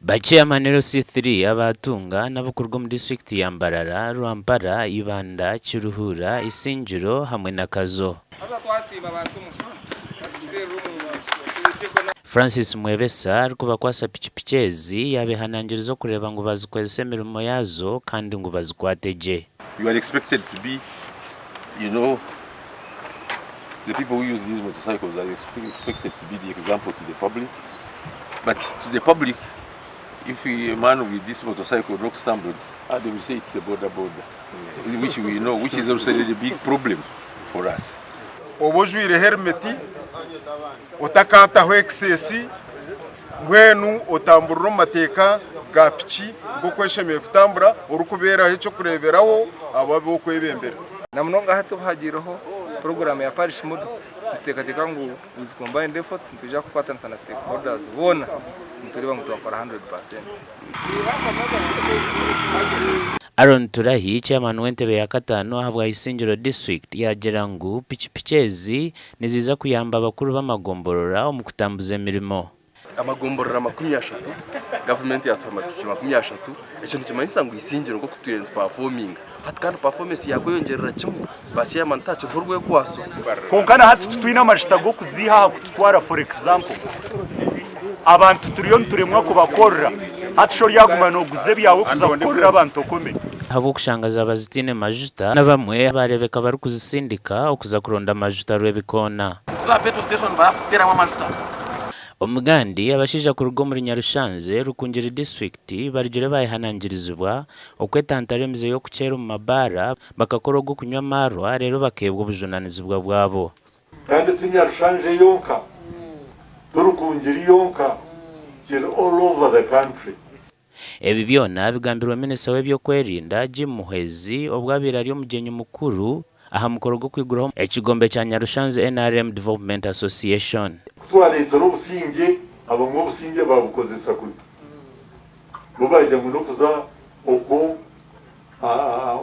Ba Chairman LC3 abaatunga n'abakuruga omu disiturikiti ya Mbarara, Rwampara, Ibanda, Kiruhura, Isingiro hamwe na Kazo. Francis Mwebesa arikubakwasa pikipiki ezi yaabehanangiriza okureeba ngu baazikozesa emirimo yaazo kandi ngu bazikwate gye. You are expected to be you know the people who use these motorcycles are expected to be the example to the public but to the public if a man with this motorcycle knocks somebody ah, they will say it's a boda boda which we know which is also a big problem for us. Oba ojwaire herimeti, otakaataho ekisesi, mbwenu otamburire omu mateeka ga piki nk'oku eshemereire kutambura orikubeeraho eky'okureeberaho abo abu orikwebembera. Na munonga hati obu hagiireho puroguraamu ya Parish Model, nituteekateeka ngu with combined efforts nitwija kukwatanisa na stakeholders boona nitureeba ngu twakora hundred percent. Aaron Turahi, Chairman w'entebe ya kataano ahabwa Isingiro District yaagira ngu pikipiki ezi niziiza kuyamba abakuru b'amagomborora omu kutambuza emirimo. Amagomborora 30, gavumenti yaatuha amapiki 30, ekyo nikimanyisa ngu Isingiro nk'oku tutwire nitupafominga hati kandi pafomesi yaakweyongyerera kimwe, ba chairman tihakiriho orwekwaso. Kwonka na hati titwine amajuta g'okuziiha aha kututwara for example abantu turiyo nituremwa kubakorera hati shi oryaguma noguza ebyawe kuza kukorera abantu okome. Ahabw'okushanga zaaba zitaine majuta, n'abamwe baareebeka barikuzisindika okuza kuronda amajuta Rwebikoona. Tuza aha petrol station barakuteeramu amajuta. Omugandi, abashaija kuruga omuri Nyarushanze, Rukungiri disiturikiti barugire bayehanangirizibwa okwetantara emize y'okukyera omu mabaara bakakora ogw'okunywa amaarwa reero bakeebwa obujunanizibwa bwabo. Kandi ti Nyarushange yonka, ti Rukungiri yonka, kiri all over the country. Ebi byona bigambirwe Minisita w'eby'okwerinda, Jim Muhwezi obwo abaire ari omugyenyi mukuru aha mukoro gw'okwiguraho ekigombe kya Nyarushanzi NRM Development Association. Ku twareetsire obusingye, abamwe obusingye baabukozesa kubi. Bo baagira ngu n'okuza okwo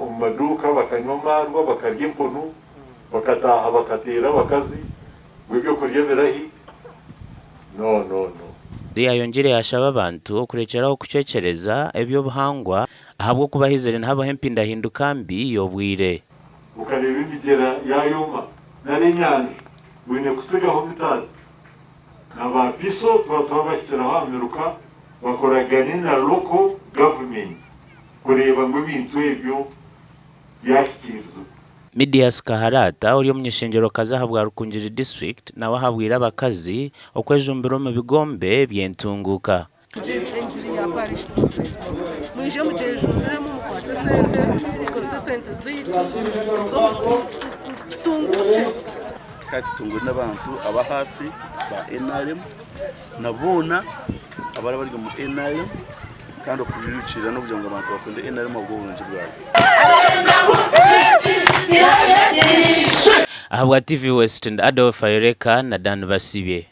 omu maduuka bakanywa amaarwa, bakarya empunu, bakataaha bakateera abakazi ngu ebyokurya birahi. No, no, no. Yayongyire yashaba abantu okurekyeraho kucwekyereza eby'obuhangwa ahabw'okuba haizire nihabaho empindahinduka mbi y'obwire. Okareeba emigyera yaayoma nari enyanja, oine kutsigaho mitazi. Na ba PISO twaba twabahikiraho aha miruka bakoragane na local government kureeba ngu ebintu ebyo byahikiirizibwa. Midias Kaharata ori omuny'eishengyerokazi ahabwa Rukungiri District nawe ahabwire abakazi okwejumbira omu bigombe by'entunguuka. Engiri ya Parish Development Model. Mwije mugyejumbiremu mukwate esente, tukozese esente zaitu tutunguukye. Kandi tutungure n'abantu ab'ahaasi ba nrm na boona abari abari omu nrm kandi okubirukirira n'okugira ngu abantu bakunde nrm ahabw'oburungi bwayo. Ahabwa TV West ndi Adolf Ayoreka na Dan Basibye.